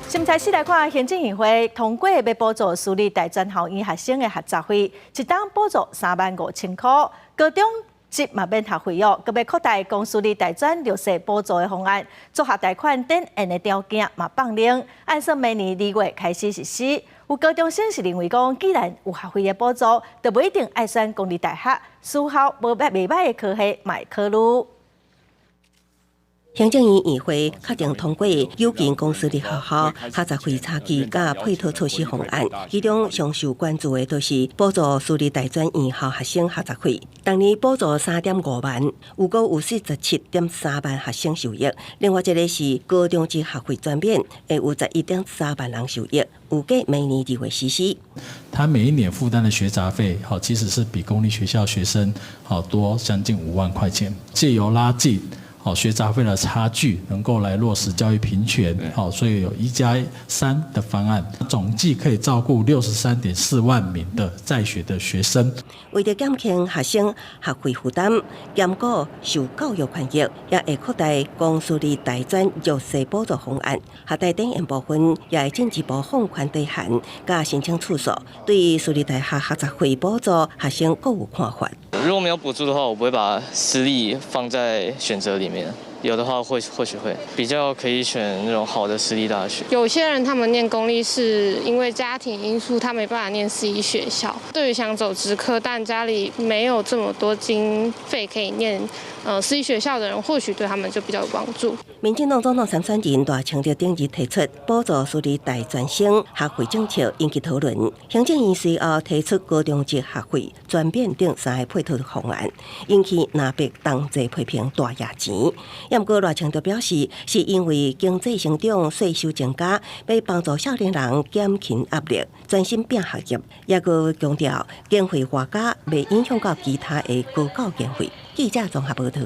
新開始來看，行政院會通過欲補助私立大專校院學生的學雜費，一冬補助35,000箍。高中職嘛免學費哦，閣欲擴大公私立大專弱勢補助的方案，助學貸款展延的條件嘛放寬，按算明年2月開始實施。有高中生是認為講，既然有學費的補助，就無一定愛選公立大學，私校無䆀袂䆀的科系嘛會考慮。行政院院會確定通過有關公私立學校學雜費差距佮配套措施方案，其中上受關注的就是補助私立大專院校學生學雜費，當年補助3.5萬，預估有47.3萬學生受益。另外一个是高中職學費全免，會有11.3萬人受益，預計明年2月實施。他每一年負擔的學雜費，好，其實是比公立學校學生好多將近5萬塊錢。借由拉近好學雜費的差距，能夠來落實教育平權，好，所以有1加3的方案，總計可以照顧63.4萬名的在學的學生。為著減輕學生學費負擔，兼顧受教育權益，也會擴大公私立大專弱勢補助方案。學貸展延部分也會進一步放寬底限，佮申請次數。對私立大學學雜費補助學生閣有看法。如果沒有補助的話，我不會把私立放在選擇裡面。有的話會或許會比較可以選那種好的私立大學。有些人他們念公立是因為家庭因素，他沒辦法念私立學校。對於想走職科，但家裡沒有這麼多經費可以念私立學校的人，或許對他們就比較有幫助。民進黨總統參選人賴清德頂日提出補助私立大專生學費政策，引起討論。行政院隨後提出高中職學費全免等三个配套方案，引起藍白同齊批評大挾錢。毋過賴清德表示，是因為經濟成長、稅收增加，欲幫助少年人減輕壓力，專心拼學業。也閣強調，經費外加袂影響到其他的高教經費。記者綜合報導。